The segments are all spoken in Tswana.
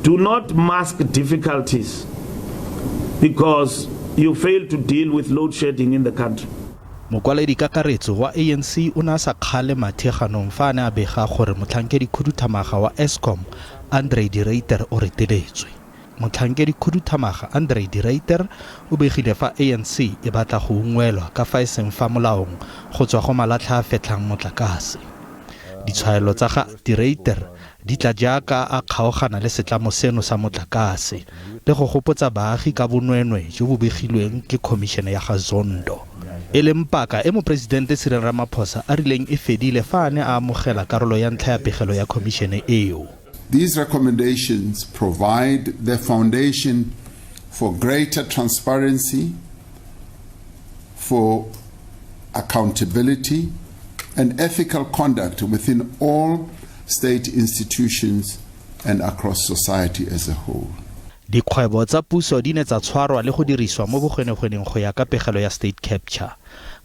Do not mask difficulties because you fail to deal with load shedding in the country. Mokwaledi kakaretso wa ANC o ne a sa kgale mathe ganong fa a ne a bega gore motlhankedi khuduthamaga wa Eskom Andre de Ruyter o reteletswe. Motlhankedi khuduthamaga Andre de Ruyter o begile fa ANC e batla go ungwelwa ka fa e seng fa molaong go tswa go malatlha a fetlhang motlakase. Ditshwaelo tsa ga de Ruyter di tla jaaka a kgaogana le setlamo seno sa motlakase le go gopotsa baagi ka bonweenwee jo bo begilweng ke khomišene ya ga Zondo, e leng paka e Moporesidente Cyril Ramaphosa a rileng e fedile fa a ne a amogela karolo ya ntlha ya pegelo ya khomišene eo. These recommendations provide the foundation for greater transparency, for accountability, and ethical conduct within all state institutions and across society as a whole. Dikgwebo tsa puso di ne tsa tshwarwa le go diriswa mo bogwenegweneng go ya ka pegelo ya State Capture.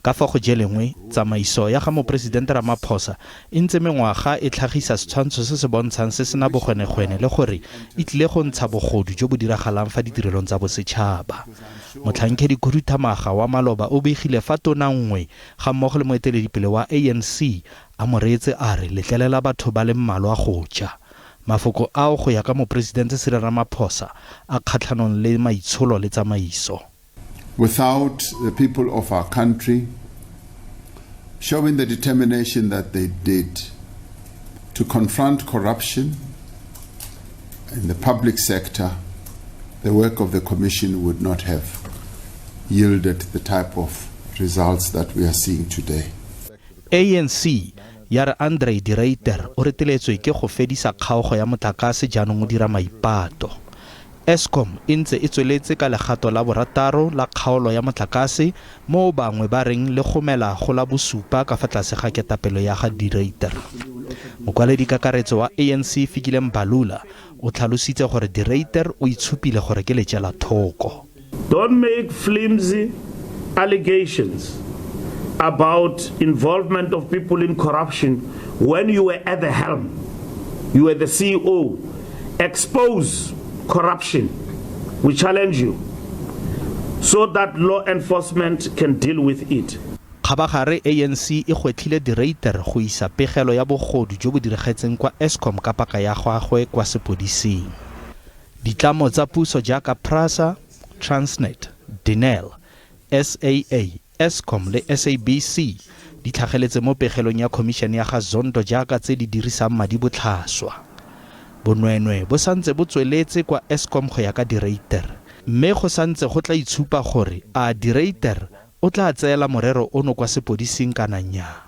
Ka fa go je lengwe, tsamaiso ya ga Moporesidente Ramaphosa e ntse mengwaga e tlhagisa setshwantsho se se bontshang se sena bogwenegwene le gore e tlile go ntsha bogodu jo bo diragalang fa ditirelong tsa bosetšhaba. Motlhankedi khuduthamaga wa maloba o begile fa tona nngwe ga mmogo le moeteledipele wa ANC a mo reetse a re letlelela batho ba le mmalwa go ja. Mafoko ao go ya ka Moporesidente Cyril Ramaphosa a kgatlhanong le maitsholo le tsamaiso. Without the people of our country showing the determination that they did to confront corruption in the public sector, the work of the Commission would not have yielded the type of results that we are seeing today. ANC ya re Andre de Ruyter o reteletswe ke go fedisa kgaogo ya motlakase, jaanong o dira maipato. Eskom e ntse e tsweletse ka legato la borataro la kgaolo ya motlakase, mo bangwe ba reng le gomela go la bosupa ka fa tlase ga ketapelo ya ga de Ruyter. Mokwaledi kakaretso wa ANC Fikile Mbalula o tlhalositse gore de Ruyter o itshupile gore ke lejela thoko. Don't make flimsy allegations about involvement of people in corruption when you were at the helm. You were the CEO. Expose corruption. We challenge you so that law enforcement can deal with it. Kgabagare ANC e gwetlhile de Ruyter go isa pegelo ya bogodu jo bo diragetseng kwa Eskom ka paka ya gagwe kwa sepodising. Ditlamo tsa puso jaaka Prasa, Transnet, Denel, SAA, Eskom le SABC di tlhageletse mo pegelong ya khomišene ya ga Zondo jaaka tse di dirisang madi botlhaswa. Bonweenwee bo santse bo tsweletse kwa Eskom go ya ka de Ruyter, mme go santse go tla itshupa gore a de Ruyter o tla tseela morero ono kwa sepodising kana nnyaa.